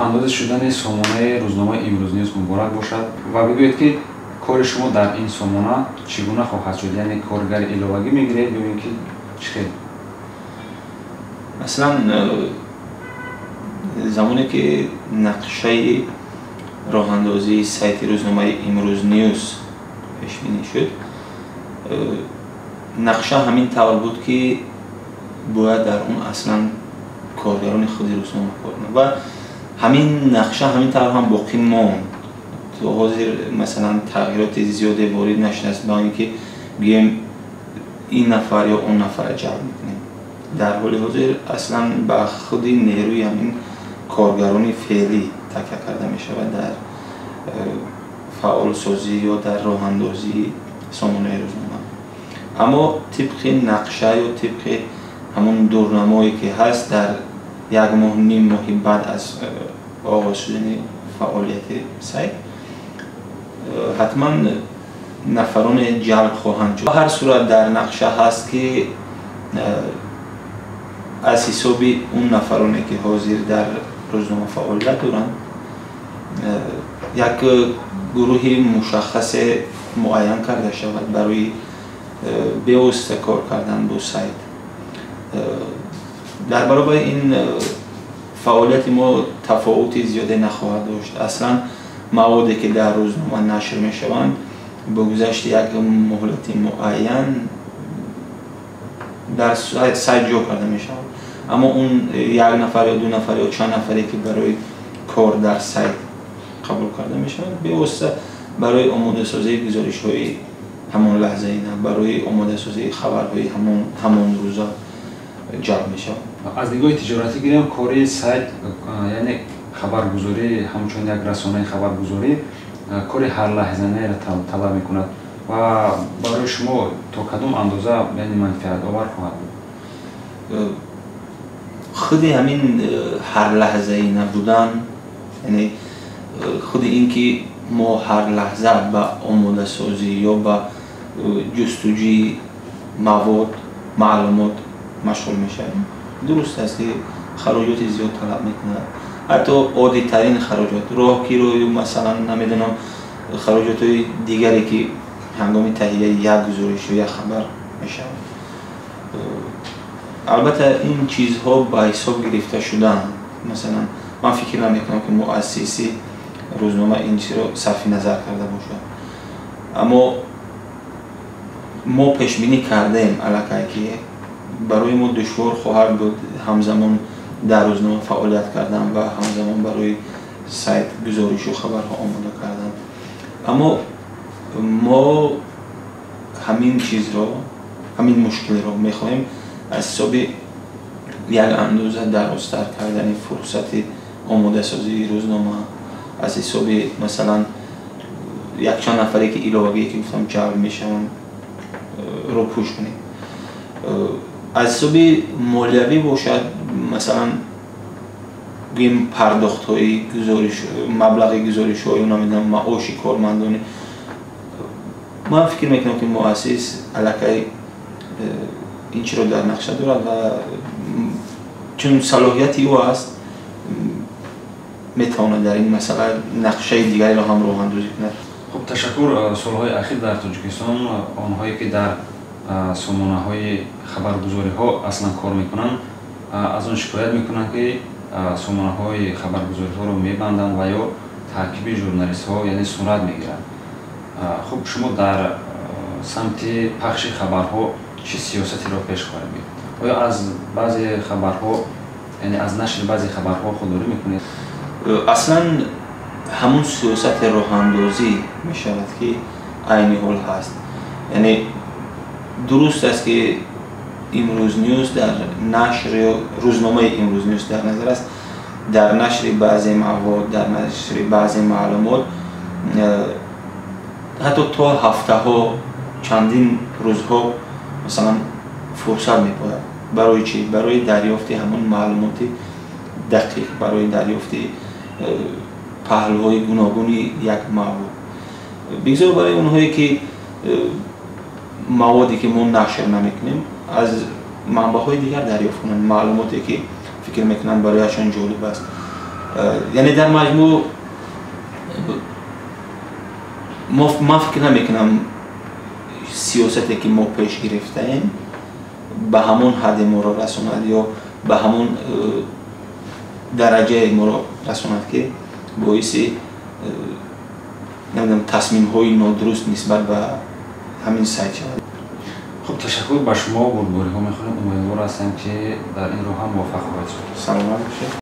Роҳандозӣ шудани сомонаи рӯзномаи Имрӯз Ньюс муборак бошад ва бигӯед, ки кори шумо дар ин сомона чӣ гуна хоҳад шуд, яъне коргари иловагӣ мегиред ё ин ки чӣ хел? Масалан, замоне ки нақшаи роҳандозии сайти рӯзномаи Имрӯз Ньюс пешбинӣ шуд, нақша ҳамин тавр буд, ки бояд дар он аслан коргарони худи рӯзнома кор кунанд ва ҳамин нақша ҳамин тавр ҳам боқӣ монд. То ҳозир, масалан, тағйироти зиёде ворид нашудааст, ба ин ки гӯем ин нафар ё он нафарро ҷалб мекунем. Дар ҳоли ҳозир аслан ба худи нерӯи ҳамин коргарони феълӣ такя карда мешавад дар фаъолсозӣ ё дар роҳандозии сомонаи рӯзнома. Аммо тибқи нақша ё тибқи ҳамон дурнамое ки ҳаст, дар як моҳ, ним моҳи баъд аз оғоз шудани фаъолияти сайт ҳатман нафароне ҷалб хоҳанд шуд. Ба ҳар сурат, дар нақша ҳаст, ки аз ҳисоби он нафароне, ки ҳозир дар рӯзнома фаъолият доранд, як гурӯҳи мушаххасе муайян карда шавад барои бевосита кор кардан бо сайт. Дар баробари ин, фаъолияти мо тафовути зиёде нахоҳад дошт. Аслан маводе, ки дар рӯзнома нашр мешаванд, бо гузашти як муҳлати муайян дар сайт ҷо карда мешаванд. Аммо он як нафар ё ду нафар ё чанд нафаре, ки барои кор дар сайт қабул карда мешаванд, бевосита барои омодасозии гузоришҳои ҳамон лаҳзаина, барои омодасозии хабарҳои ҳамон рӯза ҷалб мешаванд. Аз нигоҳи тиҷоратӣ гирем, кори сайт, яъне хабаргузорӣ, ҳамчун як расонаи хабаргузорӣ, кори ҳарлаҳзанаеро талаб мекунад ва барои шумо то кадом андоза, яъне, манфиатовар хоҳад буд? Худи ҳамин ҳарлаҳзаӣ набудан, яъне худи ин ки мо ҳар лаҳза ба омодасозӣ ё ба ҷустуҷӯи мавод, маълумот машғул мешавем, дуруст аст, ки хароҷоти зиёд талаб мекунад. Ҳатто оддитарин хароҷот, роҳкирою, масалан, намедонам, хароҷотҳои дигаре, ки ҳангоми таҳияи як гузориш ё як хабар мешавад, албатта ин чизҳо ба ҳисоб гирифта шудаанд. Масалан, ман фикр намекунам, ки муассиси рӯзнома ин чизро сарфи назар карда бошад. Аммо мо пешбинӣ кардаем аллакай, ки барои мо душвор хоҳад буд ҳамзамон дар рӯзнома фаъолият кардан ва ҳамзамон барои сайт гузоришу хабарҳо омода кардан. Аммо мо ҳамин чизро, ҳамин мушкилро мехоҳем аз ҳисоби як андоза дарозтар кардани фурсати омодасозии рӯзнома, аз ҳисоби, масалан, якчанд нафаре, ки иловагие, ки гуфтам, ҷалб мешаванд, рӯпӯш кунем. Аз ҳисоби молиявӣ бошад, масалан, гӯем, пардохтҳои гузориш, маблағи гузоришҳо ё, намедонам, маоши кормандони, ман фикр мекунам, ки муассис аллакай ин чиро дар нақша дорад ва чун салоҳияти ӯ аст, метавонад дар ин масъала нақшаи дигареро ҳам роҳандозӣ кунад. Хуб, ташаккур. Солҳои ахир дар Тоҷикистон онҳое, ки дар сомонаҳои хабаргузориҳо аслан кор мекунанд, аз он шикоят мекунанд, ки сомонаҳои хабаргузориҳоро мебанданд ва ё таъқиби журналистҳо, яъне, сурат мегирад. Хуб, шумо дар самти пахши хабарҳо чӣ сиёсатеро пеш хоҳед гирифт? Оё аз баъзе хабарҳо, яъне аз нашри баъзе хабарҳо худдорӣ мекунед? Аслан ҳамун сиёсати роҳандозӣ мешавад, ки айни ҳол ҳаст. Яъне дуруст аст, ки Имрӯз Ньюс дар нашр ё рӯзномаи Имрӯз Ньюс дар назар аст, дар нашри баъзе мавод, дар нашри баъзе маълумот ҳатто то ҳафтаҳо, чандин рӯзҳо, масалан, фурсат мепояд. Барои чӣ? Барои дарёфти ҳамон маълумоти дақиқ, барои дарёфти паҳлӯҳои гуногуни як мавод. Бигзор барои онҳое, ки маводе, ки мо нашр намекунем, аз манбаъҳои дигар дарёфт кунанд маълумоте, ки фикр мекунанд барояшон ҷолиб аст. Яъне дар маҷмӯъ ман фикр намекунам сиёсате ки мо пеш гирифтаем ба ҳамон ҳадде моро расонад ё ба ҳамон дараҷае моро расонад, ки боиси намедонам тасмимҳои нодуруст нисбат ба ҳамин сайт шавад. Хуб, ташаккур ба шумо, бурдбориҳо мехоҳем, умедвор ҳастем, ки дар ин роҳ ҳам муваффақ хоҳед шуд. Саломат бошед.